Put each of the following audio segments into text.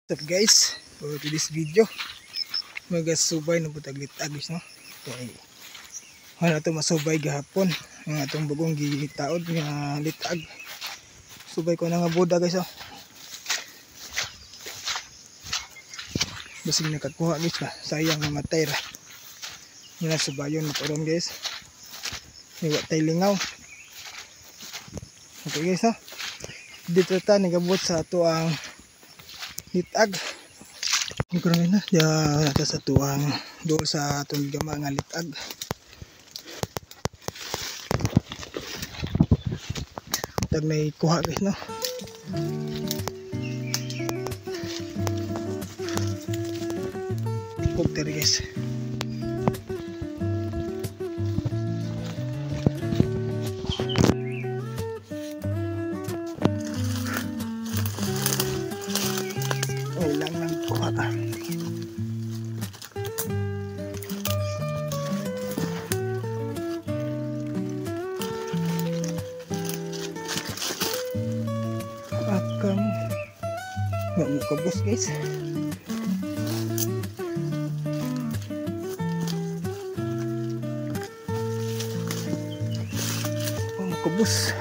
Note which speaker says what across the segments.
Speaker 1: What's up guys, for today's video magasubay na putag litag guys, no? Kay wala to masubay gahapon ang atong bagong gitaod nga litag. Subay ko na nga boda guys, oh. Basig nakakuha guys ba, sayang namatay ra. Nga subayon makaron guys. Wa tay lingaw. Okay guys, no? Dito ta nagabot sa ato ang litag. Karon na ya sa tuang dool sa atong gama nga litag. Tag may kuha guys, no? Pug diri guys. Lang ng kuha. Akang nggak mau kebus guys. Mau kebus.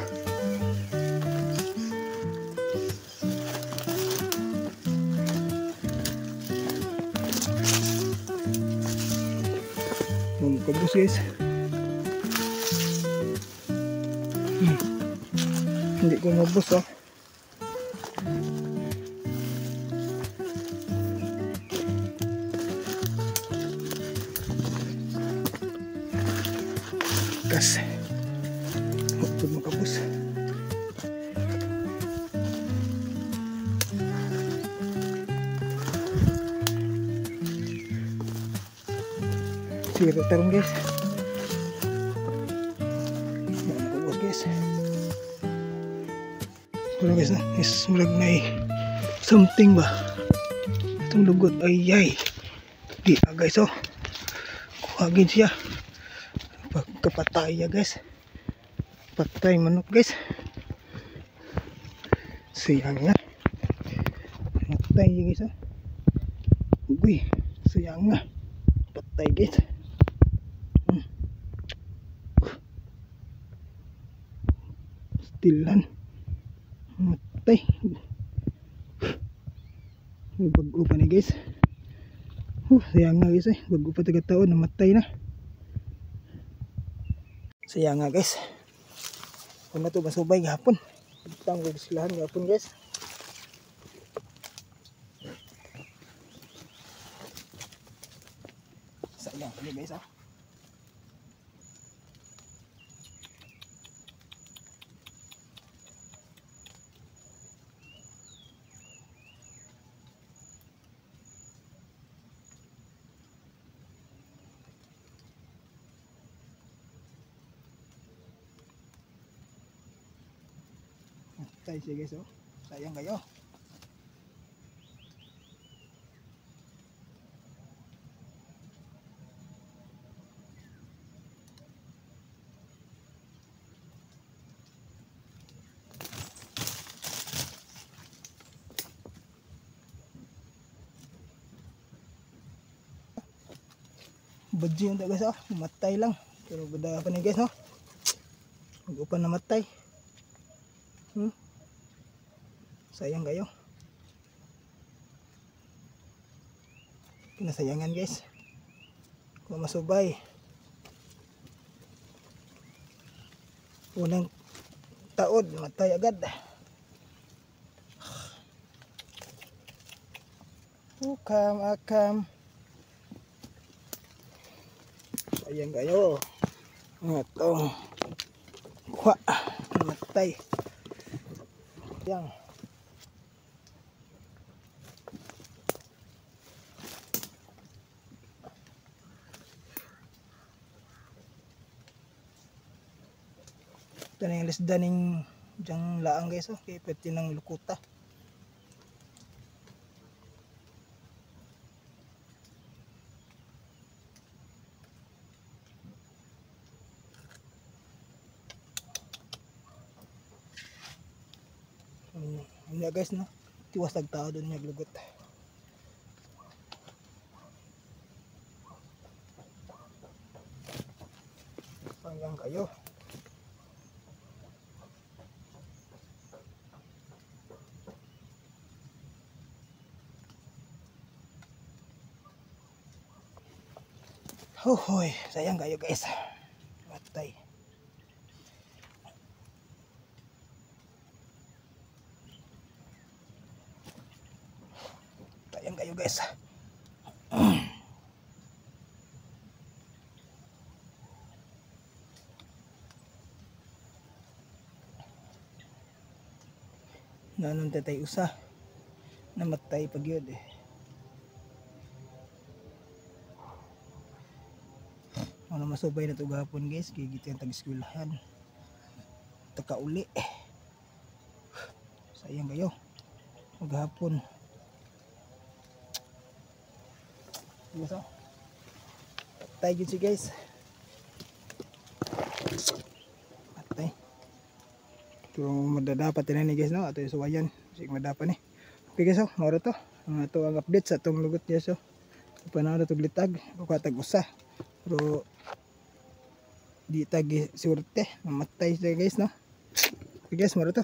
Speaker 1: Kabus guys. Hindi ko mabus, oh. Kas. Huwag makabus. Sige, tarong guys. Makabus guys. Pero guys, na is murag may something ba? Itong lugot ay ay. Di ah, guys, oh. Kuhagin siya. Pagkapatay ya guys. Patay manok guys. Sayang nga. Matay ya guys, oh. Uy, sayang nga. Patay guys. Stilan. Matay. Bago pa ni guys. Sayang nga guys, eh. Bago pa taga taon namatay na. Sayang nga guys. Kung na to masubay gahapon. Pagtang ko silahan gahapon guys. Sayang kami guys, ah. Tayo siya guys, oh. Sayang kayo. Badyo yung guys, oh. Matay lang. Pero bada pa ni guys, oh. Mag-upan na matay. Sayang kayo. Pinasayangan guys. Kung masubay. Unang taod, matay agad. Ukam, akam. Sayang kayo. Ito. Kuha. Matay. Sayang. Ito na yung lisda ning diyang laang guys, oh. Kaya pwede ng lukuta. Hindi guys, no? Tiwas tag tao doon naglugot. Pangyan kayo. Hoy, sayang kayo guys. Matay. Sayang kayo guys. Nanon tatay usa. Namatay pag yun eh. Ano masubay na to gahapon guys, kay gitan tag eskwelahan. Taka uli. Sayang kayo. Maghapon. Guys, oh. Patay yun si guys. Patay. Ito madadapat din ni guys no, ato yung suwayan. Sige madapa ni. Okay guys, oh, mao to. Ang ato ang update sa atong lugot guys oh. Panaw na to glitag, tag usa. Pero di tagi surte, mamatay siya guys no. Okay guys, mao to.